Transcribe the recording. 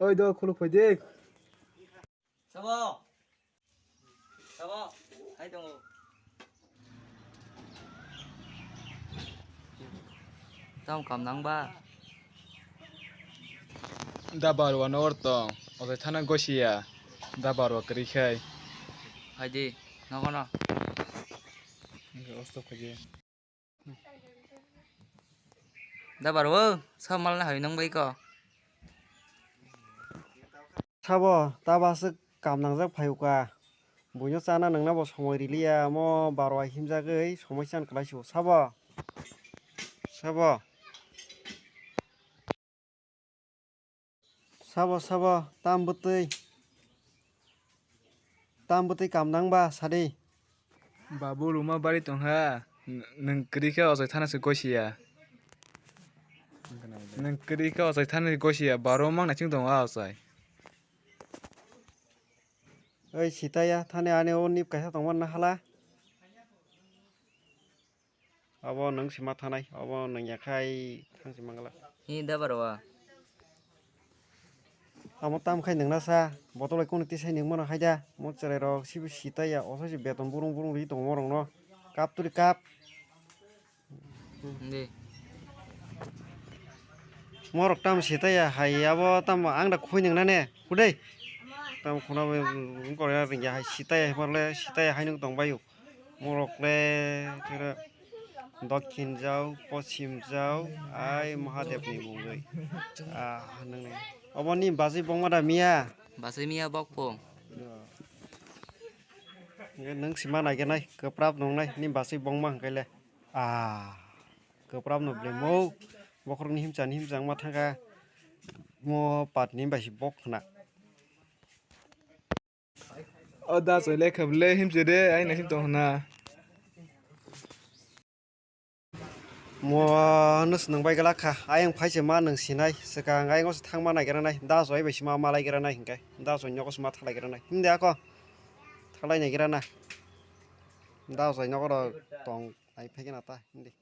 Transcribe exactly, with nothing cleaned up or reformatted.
Oi do khuluk phai de. Sabo. Sabo. Hai tongo. Tam kam nang ba. Da barwa no or tong. Oke thana gosia. Da barwa kri khai. Hai di. Nogo no. Osto khaje. Da barwa. Sa mal na hai nang bai ko. Sabo, ta ba aswk kam nangjak phai uka. Buino chana nangna bo somoi riliya, omo barwa himjagwi somoi chan kwlai sio. Sabo? Sabo? Sabo, sabo, tam bwtwi? Tam bwtwi kam nang ba, sadi? Babu, luma bari tong ha. N-, nwng kwrwi khe ochai thana se goisiya. Nwng kwrwi khe ochai thana se goisiya. Baro mang naising tongo a ochai. Oi, sitaya, thani ani o nip kaisa tongma na hala. Abo nwng sima thanai, abo nwng yakhai thang sima gala. Hi da barwa. Amo tam khai nungna sa, botol bai kunu tisai nungmano haida, mo chwrai rok sibo sitaya, oso se beton burung burung ri tongo morokno, kap turi kap. Hindi. Morok tam sitaya hai, abo tam ang da khui nungna ne, hudai. Tam khuna bai, wngkor ya ringya hai, sitaya hai morle, sitaya hai nung tong baio. Morok le, khe, Dokhin jao, Pochim jao, ai Mahadev ni mungwi. Ah, nang ni. Obo ni basi bongma da miya? Basi miya bok po. Nge nang sima nai nai, kwprap nung nai, ni basi bongma hwnkhe le. Ah, kwprap no ble mo. Bokhorok ni himcha ni himcha wngma thangkha. Mo pat ni bai si bok khna. O da choi le khab le him se de, ai na him tong na. Mo no se nang bai gala kha, ayang phai se ma nang sinai, swkang ayang o se thang ma nai gra nai, da choi bai se ma malai gra nai hinkai, da choi nogo se ma thalai gra nai, him de ako thalai nai gra na, da choi nogo ro tong ai phai gana ta, him de.